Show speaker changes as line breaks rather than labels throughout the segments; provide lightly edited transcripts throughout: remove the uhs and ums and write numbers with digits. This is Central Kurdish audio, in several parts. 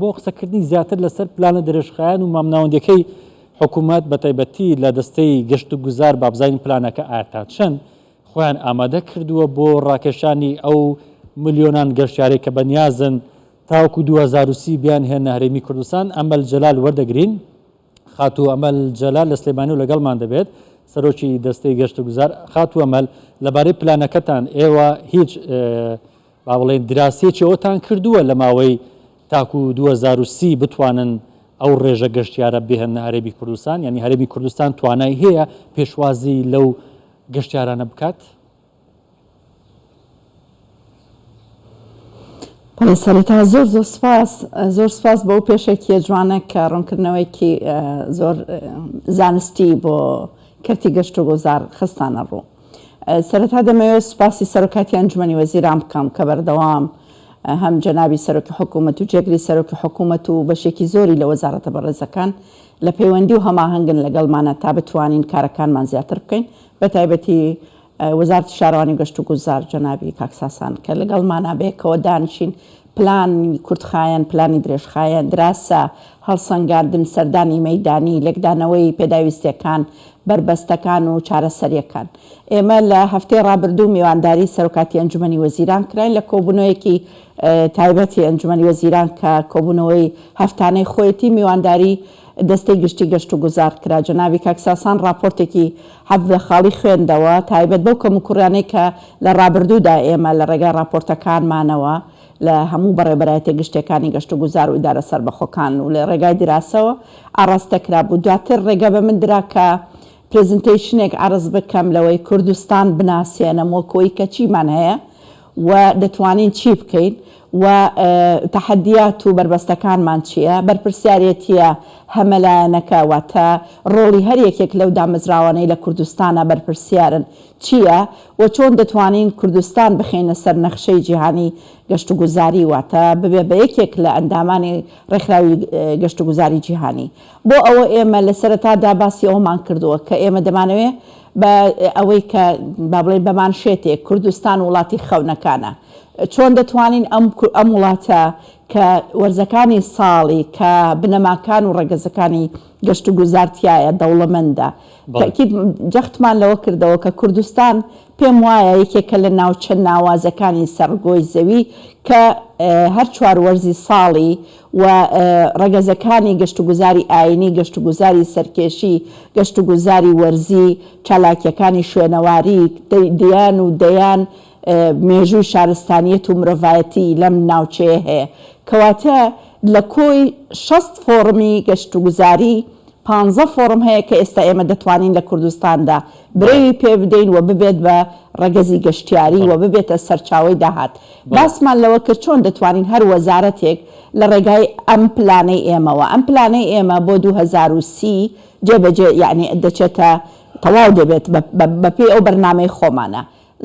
بۆ قسەکردنی زیاتر لەسەر پلانە درێژخایەن و مامناوەندیەکەی حکوومەت بەتایبەتی لە دەستەی گەشتوگوزار با بزانین پلانەکە ئایا تا چەند خۆیان ئامادە کردووە بۆ ڕاکێشانی ئەو ملیۆنان گەشتیارەی کە بەنیازن تاوەکو 2030 بیانهێننە هەرێمی کوردستان. ئەمەل جەلال وەردەگرین. خاتوو ئەمەل جەلال لە سلێمانی و لەگەڵمان دەبێت، سەرۆکی دەستەی گەشتوگوزار. خاتوو ئەمەل، لەبارەی پلانەکەتان ئێوە هیچ با بڵێین دراسەیەکی ئەوەتان کردووە لە ماوەی تاکو 2030 بتوانن ئەو ڕێژە گەشتیارە بهێننە هەرێمی کوردستان؟ یانی هەرێمی کوردستان توانای هەیە پێشوازی لەو گەشتیارانە بکات؟
بەڵێ سەرەتا زۆر زۆر سپاس زۆر سپاس بەو پێشەکیە جوانە کە ڕوونکردنەوەیەکی زۆر زانستی بۆ کەرتی گەشت و گوزار خستانە ڕوو. سەرەتا دەمەوێت سوپاسی سەرۆکاتی ئەنجومەنی وەزیران بکەم کە بەردەوام هەم جەنابی سەرۆکی حکوومەت و جێگری سەرۆکی حکوومەت و بەشێکی زۆری لە وەزارەتە بەڕێزەکان لە پەیوەندی و هەماهەنگن لەگەڵمانە تا بتوانین کارەکانمان زیاتر بکەین بە تایبەتی وەزارەتی شارەوانی و گەشتوگوزار جەنابی کاک ساسان کە لەگەڵمانا بەیەکەوە دانیشین پلانی کورتخایەن، پلانی درێژخایەن، دراسە، هەڵسەنگاندن، سەردانی مەیدانی، لێکدانەوەی پێداویستیەکان، بەربەستەکان و چارەسەریەکان. ئێمە لە هەفتەی ڕابردوو میوانداری سەرۆکاتی ئەنجومەنی وەزیران کراین لە کۆبوونەوەیەکی تایبەتی ئەنجومەنی وەزیران کە کۆبوونەوەی هەفتانەی خۆیەتی میوانداری دەستەی گشتی گەشتوگوزار کرا. جەنابی کاک ساسان ڕاپۆرتێکی 17 خاڵی خوێندەوە تایبەت بەو کەموکوڕیانەی کە لە ڕابردوودا ئێمە لە ڕێگای ڕاپۆرتەکانمانەوە لە هەموو بەڕێوەبەرایەتیە گشتیەکانی گەشتوگوزار و ئیدارە سەربەخۆکان و لە ڕێگای دیراسەوە ئاڕاستە کرابوو. دواتر ڕێگە بە من درا کە presentation ێک عەرز بکەم لەوەی کوردستان بناسێنم وەک ئەوەی کە چیمان هەیە و دەتوانین چی بکەین و تەحەدیات و بەربەستەکانمان چییە، بەرپرسیارێتییە هەمەلایەنەکە واتە ڕۆڵی هەر یەکێک لەو دامەزراوانەی لە کوردستانا بەرپرسیارن چییە و چۆن دەتوانین کوردستان بخەینە سەر نەخشەی جیهانی گەشتوگوزاری واتە ببێ بە یەکێک لە ئەندامانی ڕێکخراوی گەشتوگوزاری جیهانی. بۆ ئەوە ئێمە لە سەرەتادا باسی ئەوەمان کردووە کە ئێمە دەمانەوێ بە ئەوەی کە با بڵێین بە مانشێتێک کوردستان وڵاتی خەونەکانە چۆن دەتوانین ئەم ئەم وڵاتە کە وەرزەکانی ساڵی کە بنەماکان و ڕەگەزەکانی گەشتوگوزار تیایە دەوڵەمەندە تەئکید جەختمان لەوە کردەوە کە کوردستان پێم وایە یەکێکە لە ناوچە ناوازەکانی سەر گۆی زەوی کە هەر چوار وەرزی ساڵی و ڕەگەزەکانی گەشتوگوزاری ئایینی، گەشتوگوزاری سەرکێشی، گەشتوگوزاری وەرزی، چالاکییەکانی شوێنەواری، دەیان و دەیان مێژووی شارستانیەت و مرۆڤایەتی لەم ناوچەیە هەیە. کەواتە لە کۆی 60 فۆڕمی گەشتوگوزاری، پانزە فۆڕم هەیە کە ئێستا ئێمە دەتوانین لە کوردستاندا برەوی پێ بدەین و ببێت بە ڕەگەزی گەشتیاری و ببێتە سەرچاوەی داهات. باسمان لەوە کرد چۆن دەتوانین هەر وەزارەتێک لە ڕێگای ئەم پلانەی ئێمەوە، ئەم پلانەی ئێمە بۆ 2030 جێبەجێ یەعنی دەچێتە تەواو دەبێت بە پێی ئەو بەرنامەی خۆمانە.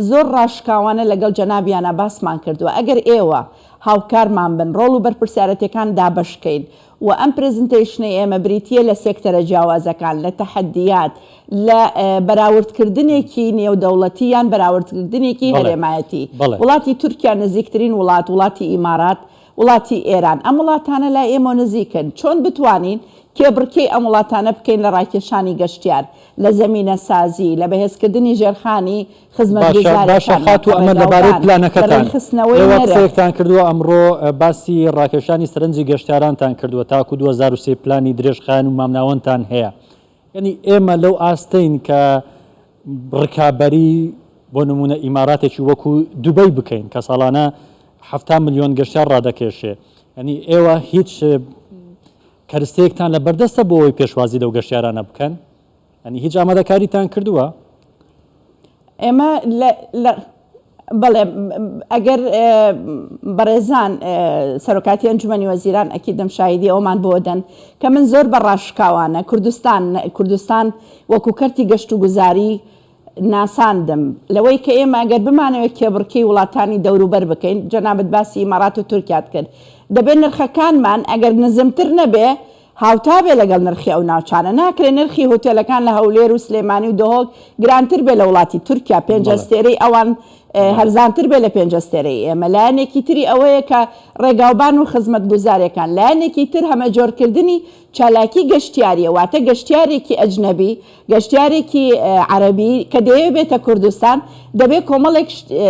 زۆر ڕاشکاوانە لەگەڵ جەنابیانا باسمان کردووە ئەگەر ئێوە هاوکارمان بن ڕۆڵ و بەرپرسیارەتیەکان دابەش کەین و ئەم presentation ەی ئێمە بریتییە لە سێکتەرە جیاوازەکان، لە تەحەدیات، لە بەراوردکردنێکی نێودەوڵەتی یان بەراوردکردنێکی هەرێمایەتی. وڵاتی تورکیا نزیکترین وڵات، وڵاتی ئیمارات، وڵاتی ئێران، ئەم وڵاتانە لای ئێمەوە نزیکن. چۆن بتوانین کێبڕکێی ئەم وڵاتانە بکەین لە ڕاکێشانی گەشتیار، لە زەمینەسازی، لە بەهێزکردنی ژێرخانی
باشە باشە
خزمەتگوزاریەکان
خاتوو
واتە
ئەمە لەبارەی
ڕێگاوبان، لە
پلانەکەتان
ڕێکخستنەوەی
ئێوە
نرخ.
قسەیەکتان کردووە ئەمڕۆ باسی ڕاکێشانی سەرنجی گەشتیارانتان کردووە تاکو 2003 پلانی درێژخایەن و مامناوەندتان هەیە یعنی ئێمە لەو ئاستەین کە ڕکابەری بۆ نمونە ئیماراتێکی وەکو دوبەی بکەین کە ساڵانە 70 ملیۆن گەشتیار ڕادەکێشێ یعنی ئێوە هیچ کەرستەیەکتان لە بەردەستە بۆ ئەوەی پێشوازی لەو گەشتیارانە بکەن یانی هیچ ئامادەکاریتان کردووە؟
ئێمە لە لە بەڵێ ئەگەر بەڕێزان سەرۆکاتی ئەنجومەنی وەزیران ئەکیدم شاهیدی ئەومان بۆ دەن کە من زۆر بە ڕاشکاوانە کوردستان کوردستان وەکو کەرتی گەشت و گوزاری ناساندم لەوەی کە ئێمە ئەگەر بمانەوێت کێبڕکێی وڵاتانی دەوروبەر بکەین جەنابت باسی ئیمارات و تورکیات کرد دەبێت نرخەکانمان ئەگەر نزمتر نەبێ هاوتا بێ لەگەڵ نرخی ئەو ناوچانە، ناکرێ نرخی هوتێلەکان لە هەولێر و سلێمانی و دهۆک گرانتر بێ لە وڵاتی تورکیا، پێنج ئەستێرەی ئەوان. هەرزانتر بێ لە پێنج ئەستێرەی ئێمە، لایەنێکی تری ئەوەیە کە ڕێگاوبان و خزمەتگوزارێکان، لایەنێکی تر هەمەجۆرکردنی چالاکی گەشتیاریە، واتە گەشتیارێکی ئەجنەبی، گەشتیارێکی عەرەبی کە دەیەوێ بێتە کوردستان دەبێ کۆمەڵێک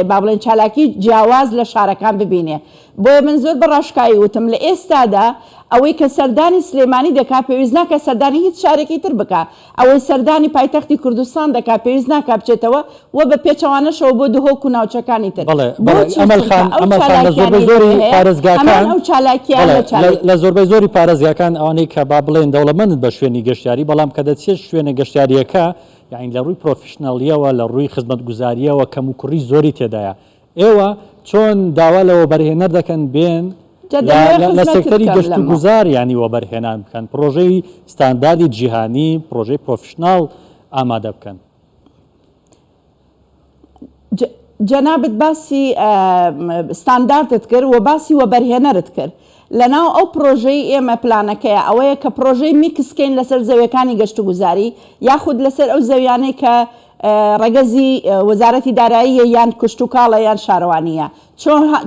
با بڵێین چالاکی جیاواز لە شارەکان ببینێ، بۆیە من زۆر بە ڕاشکاوی وتم لە ئێستادا ئەوەی کە سەردانی سلێمانی دەکا پێویست ناکا سەردانی هیچ شارێکی تر بکا، ئەوەی سەردانی پایتەختی کوردستان دەکا پێویست ناکا بچێتەوە و بە پێچەوانەشەوە بۆ دهۆک و ناوچەکانی تر.
بەڵێ بەڵێ
بۆچی؟
ئەمەل
چونکە
خان
ئەو
ئەمەل خان لە زۆربەی
چالاکیانەی
زۆری
لەوێ هەیە
پارێزگاکان
هەمان ئەو چالاکییانە
بەڵێ لە
چالاکی.
لە زۆربەی زۆری پارێزگاکان ئەوانەی کە با بڵێین دەوڵەمەندن بە شوێنی گەشتیاری بەڵام کە دەچێت شوێنە گەشتیارییەکە یانی لە ڕووی professional ییەوە لە ڕووی خزمەتگوزارییەوە کەموکوڕی زۆری تێدایە ئێوە چۆن داوا لە وەبەرهێنەر دەکەن بێن
جا دەمەوێ
لە
خزمەتت
سێکتەری
بکەم
گەشت و
لەمە.
گوزار یانی وەبەرهێنان بکەن پڕۆژەی ستانداردی جیهانی پڕۆژەی professional ئامادە بکەن؟
جەنابت باسی ستانداردت کرد و باسی وەبەرهێنەرت کرد لەناو ئەو پرۆژەی ئێمە پلانەکەیە ئەوەیە کە پرۆژەی میکس کەین لەسەر زەویەکانی گەشتوگوزاری یاخود لەسەر ئەو زەویانەی کە ڕەگەزی وەزارەتی داراییە یان کشتوکاڵە یان شارەوانییە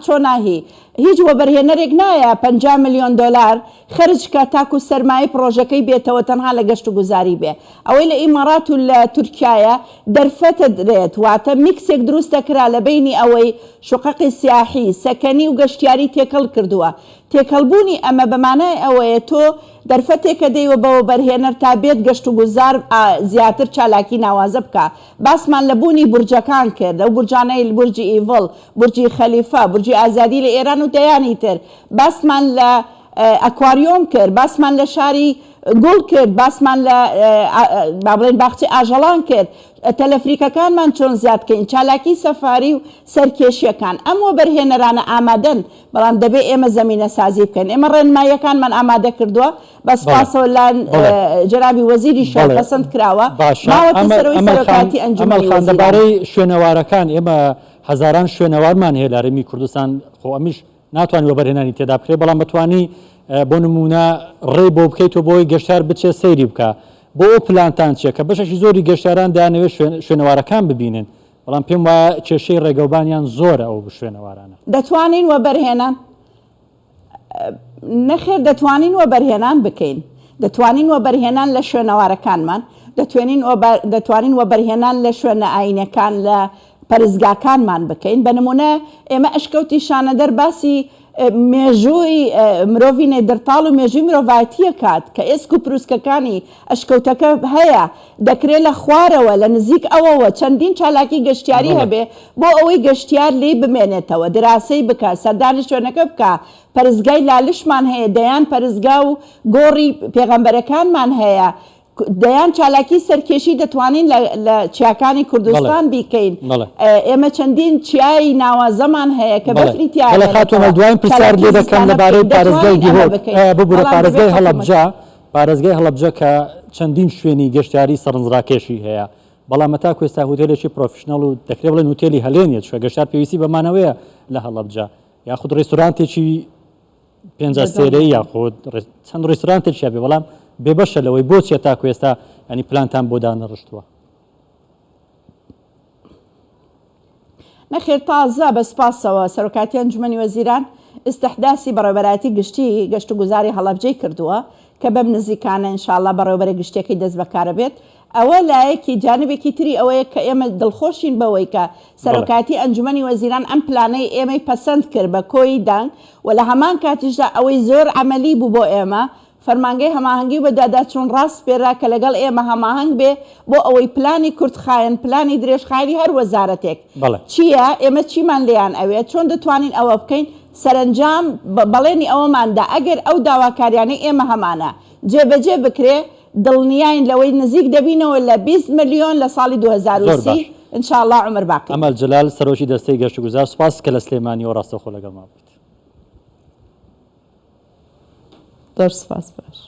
چۆناهی هیچ وەبەرهێنەرێک نایە 50 ملیۆن دۆلار خەرج کا تاکو سەرمایەی پڕۆژەکەی بێتەوە تەنها لە گەشتوگوزاری بێ ئەوەی لە ئیمارات و لە تورکیایە دەرفەتە درێت واتە میکسێک دروست دەکرا لە بەینی ئەوەی شوقەقی سیاحی سەکەنی و گەشتیاری تێکەڵ کردووە تێکەڵبوونی ئەمە بە مانای ئەوەیە تۆ دەرفەتێکە دەی بە وەبەرهێنەر تا بێت گەشتوگوزار زیاتر چالاکی ناوازە بکا. باسمان لە بوونی بورجەکان کرد، ئەو بورجانەی بورجی ئیڤڵ، بورجی خەلیفە، بورجی ئازادی لە ئێران و دەیانی تر. باسمان لە ئەکواریۆم کرد، باسمان لە شاری گوڵ کرد، باسمان لە با بڵێین باخچەی ئاژەڵان کرد. تەلەفریکەکانمان چۆن زیاد کەین، چالاکی سەفاری و سەرکێشییەکان. ئەم وەبەرهێنەرانە ئامادەن بەڵام دەبێ ئێمە زەمینەسازی بکەین. ئێمە ڕێنماییەکانمان ئامادە کردووە، بە سوپاسەوە لایەن جەنابی وەزیریشەوە پەسەند کراوە، ماوەتە سەرەوەی سەرۆکایەتی ئەنجومەنی
وەزیران. لەبارەی شوێنەوارەکان، ئێمە هەزاران شوێنەوارمان هەیە لە هەرێمی کوردستان، خۆ ئەمیش ناتوانانی وەبەرهێنانی تێدا بکرێت، بەڵام بتوانی بۆ نموونە ڕێ بۆ بکەیت و بۆی گەشتیار بچێت سەیری بکا. بۆ ئەو پلانتان چییە کە بەشێکی زۆری گەشتیاران دەیانەوێت شوێنەوارەکان ببینن، بەڵام پێم وایە کێشەی ڕێگەوبانیان زۆرە ئەو شوێنەوارانە.
دەتوانین وەبەرهێنان نەخێر دەتوانین وەبەرهێنان بکەین دەتوانین وەبەرهێنان لە شوێنەوارەکانمان دەتوانین دەتوانین وەبەرهێنان لە شوێنە ئاینەکان لە پەرستگاکانمان بکەین بە نمونە ئێمە ئەشکەوتی شانەدەر باسی مێژووی مرۆڤی نێدرتاڵ و مێژووی مرۆڤایەتییە کات کە ئێسک و پروسکەکانی ئەشکەوتەکە هەیە دەکرێ لە خوارەوە لە نزیک ئەوەوە چەندین چالاکی گەشتیاری هەبێ بۆ ئەوەی گەشتیار لێی بمێنێتەوە دراسەی بکا سەردانی شوێنەکە بکا پەرستگای لالشمان هەیە دەیان پەرستگا و گۆڕی پێغەمبەرەکانمان هەیە دەیان چالاکی سەرکێشی دەتوانین لە چیاکانی کوردستان بیکەین. ئێمە چەندین چیای ناوازەمان هەیە کە بەفری تیا
بەڵێ خاتوو ئەمەل دوایین پرسیار لێ دەکەم لەبارەی پارێزگای دهۆک ببورە پارێزگای هەڵەبجە پارێزگای هەڵەبجە کە چەندین شوێنی گەشتیاری سەرنجڕاکێشی هەیە بەڵام هەتاکو ئێستا هوتێلێکی professional و دەکرێت بڵێن هوتێلی هەلێ نیە چونکە گەشتیار پێویستی بە مانەوەیە لە هەڵەبجە یاخود ڕێستورانتێکی پێنج ئەستێرەیی یاخود چەند ڕیستورانتێکی هەبێ بەڵام بێبەشە لەوەی بۆچی هەتاکو ئێستا ینی پلانتان بۆ دانەڕشتووە؟
نەخێر تازە بە سوپاسەوە سەرۆکایەتی ئەنجومەنی وەزیران ئیستحداسی بەڕێوەبەرایەتی گشتی گەشتوگوزاری هەڵەبجەی کردووە کە بەم نزیکانە ان شاء اللە بەڕێوەبەرە گشتیەکەی دەست بەکارەبێت ئەوە لایەکی، جانبێکی تری ئەوەیە کە ئێمە دڵخۆشین بەوەی کە سەرۆکایەتی ئەنجومەنی وەزیران ئەم پلانەی ئێمەی پەسەند کرد بە کۆی دەنگ و لە هەمان کاتیشدا ئەوەی زۆر عەمەلی بوو بۆ ئێمە فەرمانگەی هەماهەنگی و بەدواداچوون ڕاسپێرا کە لەگەڵ ئێمە هەماهەنگ بێ بۆ ئەوەی پلانی کورتخایەن، پلانی درێژخایەنی هەر وەزارەتێک چییە، ئێمە چیمان لێیان ئەوێت، چۆن دەتوانین ئەوە بکەین، سەرەنجام بەڵێنی ئەوەمان دا ئەگەر ئەو داواکاریانەی ئێمە هەمانە جێبەجێ بکرێ دڵنیاین لەوەی نزیک دەبینەوە لە 20 ملیۆن لە ساڵی 2030 ان شاء اللە عومر باقی.
ئەمەل جەلال، سەرۆکی دەستەی گەشتوگوزار، سوپاس کە لە سلێمانییەوە ڕاستەوخۆ لەگەڵمان بوویت.
زۆر سوپاس باش.